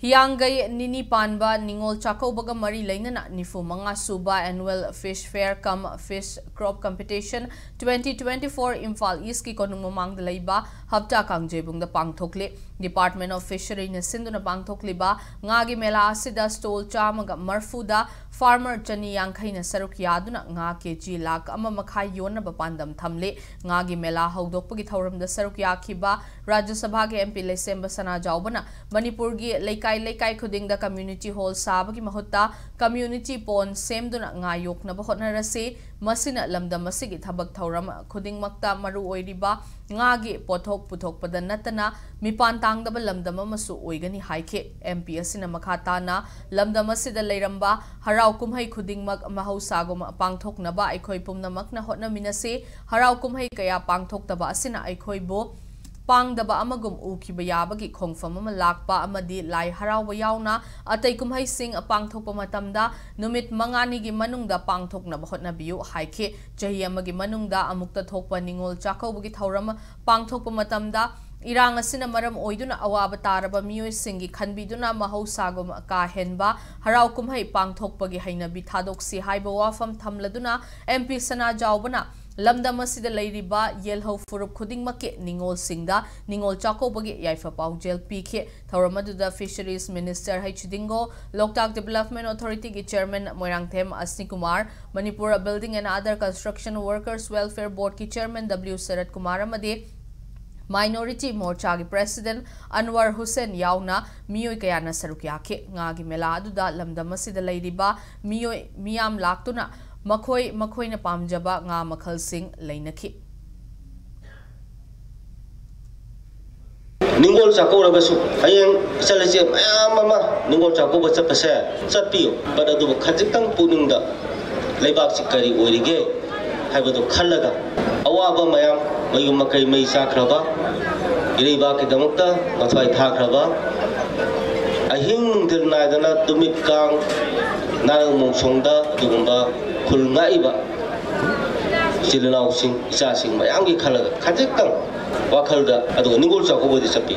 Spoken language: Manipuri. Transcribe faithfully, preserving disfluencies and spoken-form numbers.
ꯍꯤꯌꯥꯡꯒꯩ ꯅꯤꯅꯤ ꯄꯥꯟꯕ ꯅꯤꯉꯣꯜ ꯆꯥꯛꯀꯧꯕꯒ ꯃꯔꯤ ꯂꯩꯅꯅ ꯅꯤꯐꯨ ꯃꯉꯥ ꯁꯨꯕ Annual Fish Fair cum Fish Crop Competition twenty twenty-four Imphal ꯏꯁꯀꯤ ꯀꯣꯅꯨꯡ ꯃꯃꯥꯡꯗ ꯂꯩꯕ ꯍꯞꯇꯥ ꯀꯥꯡꯖꯩꯕꯨꯡꯗ ꯄꯥꯡꯊꯣꯛꯂꯤ꯫ Department of Fisheryꯅ ꯁꯤꯟꯗꯨꯅ ꯄꯥꯡꯊꯣꯛꯂꯤꯕ ꯉꯥꯒꯤ ꯃꯦꯂꯥ ꯑꯁꯤꯗ stall ꯆꯥꯝꯃꯒ ꯃꯔꯐꯨꯗ farmer ꯆꯅꯤ ꯌꯥꯡꯈꯩꯅ ꯁꯔꯨꯛ ꯌꯥꯗꯨꯅ ꯉꯥ ꯀꯦꯖꯤ ꯂꯥꯈ ꯑꯃ ꯃꯈꯥꯏ ꯌꯣꯟꯅꯕ ꯄꯥꯟꯗꯝ ꯊꯝꯂꯤ꯫ ꯉꯥꯒꯤ ꯃꯦꯂꯥ ꯍꯧꯗꯣꯛꯄꯒꯤ ꯊꯧꯔꯝꯗ ꯁꯔꯨꯛ ꯌꯥꯈꯤꯕ ꯔꯥꯖ꯭ꯌ ꯁꯚꯥꯒꯤ MP ꯂꯩꯁꯦꯝꯕ ꯁꯅꯥꯖꯥꯎꯕꯅ ꯃꯅꯤꯄꯨꯔꯒꯤ ꯂꯩꯀꯥꯏ ꯂꯩꯀꯥꯏ ꯈꯨꯗꯤꯡꯗ community hall ꯁꯥꯕꯒꯤ ꯃꯍꯨꯠꯇ community pond ꯁꯦꯝꯗꯨꯅ ꯉꯥ ꯌꯣꯛꯅꯕ ꯍꯣꯠꯅꯔꯁꯤ꯫ ꯃꯁꯤꯅ ꯂꯝꯗꯝ ꯑꯁꯤꯒꯤ ꯊꯕꯛ ꯊꯧꯔꯝ ꯈꯨꯗꯤꯡꯃꯛꯇ ꯃꯔꯨ ꯑꯣꯏꯔꯤꯕ ꯉꯥꯒꯤ ꯄꯣꯠꯊꯣꯛ ꯄꯨꯊꯣꯛꯄꯗ ꯅꯠꯇꯅ ꯃꯤꯄꯥꯟ ꯇꯥꯡꯗꯕ ꯂꯝꯗꯝ ꯑꯃꯁꯨ ꯑꯣꯏꯒꯅꯤ ꯍꯥꯏꯈꯤ꯫ MP ꯑꯁꯤꯅ ꯃꯈꯥ ꯇꯥꯅ ꯂꯝꯗꯝ ꯑꯁꯤꯗ ꯂꯩꯔꯝꯕ ꯍꯔꯥꯎ ꯀꯨꯝꯍꯩ ꯈꯨꯗꯤꯡꯃꯛ ꯃꯍꯧꯁꯥꯒꯨꯝ ꯄꯥꯡꯊꯣꯛꯅꯕ ꯑꯩꯈꯣꯏ ꯄꯨꯝꯅꯃꯛꯅ ꯍꯣꯠꯅꯃꯤꯟꯅꯁꯤ꯫ ꯍꯔꯥꯎ ꯀꯨꯝꯍꯩ ꯀꯌꯥ ꯄꯥꯡꯊꯣꯛꯇꯕ ꯑꯁꯤꯅ ꯑꯩꯈꯣꯏꯕꯨ ꯄꯥꯡꯗꯕ ꯑꯃꯒꯨꯝ ꯎꯈꯤꯕ ꯌꯥꯕꯒꯤ ꯈꯣꯡꯐꯝ ꯑꯃ ꯂꯥꯛꯄ ꯑꯃꯗꯤ ꯂꯥꯏ ꯍꯔꯥꯎꯕ ꯌꯥꯎꯅ ꯑꯇꯩ ꯀꯨꯝꯍꯩꯁꯤꯡ ꯄꯥꯡꯊꯣꯛꯄ ꯃꯇꯝꯗ ꯅꯨꯃꯤꯠ ꯃꯉꯥꯅꯤꯒꯤ ꯃꯅꯨꯡꯗ ꯄꯥꯡꯊꯣꯛꯅꯕ ꯍꯣꯠꯅꯕꯤꯌꯨ ꯍꯥꯏꯈꯤ꯫ ꯆꯍꯤ ꯑꯃꯒꯤ ꯃꯅꯨꯡꯗ ꯑꯃꯨꯛꯇ ꯊꯣꯛꯄ ꯅꯤꯉꯣꯜ ꯆꯥꯛꯀꯧꯕꯒꯤ ꯊꯧꯔꯝ ꯄꯥꯡꯊꯣꯛꯄ ꯃꯇꯝꯗ ꯏꯔꯥꯡ ꯑꯁꯤꯅ ꯃꯔꯝ ꯑꯣꯏꯗꯨꯅ ꯑꯋꯥꯕ ꯇꯥꯔꯕ ꯃꯤꯑꯣꯏꯁꯤꯡꯒꯤ ꯈꯟꯕꯤꯗꯨꯅ ꯃꯍꯧꯁꯥꯒꯨꯝ ꯀꯥ ꯍꯦꯟꯕ ꯍꯔꯥꯎ ꯀꯨꯝꯍꯩ ꯄꯥꯡꯊꯣꯛꯄꯒꯤ ꯍꯩꯅꯕꯤ ꯊꯥꯗꯣꯛꯁꯤ ꯍꯥꯏꯕ ꯋꯥꯐꯝ ꯊꯝꯂꯗꯨꯅ MP ꯁꯅꯥꯖꯥꯎꯕꯅ ꯂꯝꯗꯝ ꯑꯁꯤꯗ ꯂꯩꯔꯤꯕ ꯌꯦꯜꯍꯧ ꯐꯨꯔꯨꯞ ꯈꯨꯗꯤꯡꯃꯛꯀꯤ ꯅꯤꯉꯣꯜꯁꯤꯡꯗ ꯅꯤꯉꯣꯜ ꯆꯥꯛꯀꯧꯕꯒꯤ ꯌꯥꯏꯐ ꯄꯥꯎꯖꯦꯜ ꯄꯤꯈꯤ꯫ ꯊꯧꯔꯝ ꯑꯗꯨꯗ Fisheries Minister H ꯗꯤꯡꯒꯣ, Loktak Development Authority ꯒꯤ Chairman Moirangthem ꯑꯁꯅꯤꯀꯨꯃꯥꯔ, Manipur Building and Other Construction Workers Welfare Board ꯀꯤ Chairman W ꯁꯔꯠ ꯀꯨꯃꯥꯔ ꯑꯃꯗꯤ Minority ꯃꯣꯔꯆꯥꯒꯤ President ꯑꯟꯋꯔ ꯍꯨꯁꯦꯟ ꯌꯥꯎꯅ ꯃꯤꯑꯣꯏ ꯀꯌꯥꯅ ꯁꯔꯨꯛ ꯌꯥꯈꯤ꯫ ꯉꯥꯒꯤ ꯃꯦꯂꯥ ꯑꯗꯨꯗ ꯂꯝꯗꯝ ꯑꯁꯤꯗ ꯂꯩꯔꯤꯕ ꯃꯤꯑꯣꯏ ꯃꯤꯌꯥꯝ ꯂꯥꯛꯇꯨꯅ ꯃꯈꯣꯏ ꯃꯈꯣꯏꯅ ꯄꯥꯝꯖꯕ ꯉꯥ ꯃꯈꯜꯁꯤꯡ ꯂꯩꯅꯈꯤ꯫ ꯅꯤꯡꯉꯣꯜ ꯆꯥꯛꯀꯧꯔꯒꯁꯨ ꯍꯌꯦꯡ ꯏꯆꯜ ꯏꯆꯦ ꯃꯌꯥꯝ ꯑꯃ ꯅꯤꯡꯉꯣꯜ ꯆꯥꯛꯀꯧꯕ ꯆꯠꯄꯁꯦ ꯆꯠꯄꯤꯌꯨ꯫ But ꯑꯗꯨꯕꯨ ꯈꯖꯤꯛꯇꯪ ꯄꯨꯛꯅꯤꯡꯗ ꯂꯩꯕꯥꯛꯁꯤ ꯀꯔꯤ ꯑꯣꯏꯔꯤꯒꯦ ꯍꯥꯏꯕꯗꯨ ꯈꯜꯂꯒ, ꯑꯋꯥꯕ ꯃꯌꯥꯝ, ꯃꯌꯨꯝ ꯃꯀꯩ ꯃꯩ ꯆꯥꯛꯈ꯭ꯔꯕ, ꯏꯔꯩꯕꯥꯛꯀꯤꯗꯃꯛꯇ ꯃꯊ꯭ꯋꯥꯏ ꯊꯥꯈ꯭ꯔꯕ, ꯑꯍꯤꯡ ꯅꯨꯡꯊꯤꯜ ꯅꯥꯏꯗꯅ ꯇꯨꯃꯤꯠ ꯀꯥꯡ ꯅꯥꯔꯛ ꯃꯣꯡꯁꯣꯡꯗ ꯑꯗꯨꯒꯨꯝꯕ ꯈꯨꯜ ꯉꯥꯛꯏꯕ ꯏꯆꯤꯜ ꯏꯅꯥꯎꯁꯤꯡ, ꯏꯆꯥꯁꯤꯡ ꯃꯌꯥꯝꯒꯤ ꯈꯜꯂꯒ ꯈꯖꯤꯛꯇꯪ ꯋꯥꯈꯜꯗ ꯑꯗꯨꯒ ꯅꯤꯡꯉꯣꯜ ꯆꯥꯛꯀꯧꯕꯗꯤ ꯆꯠꯄꯤ꯫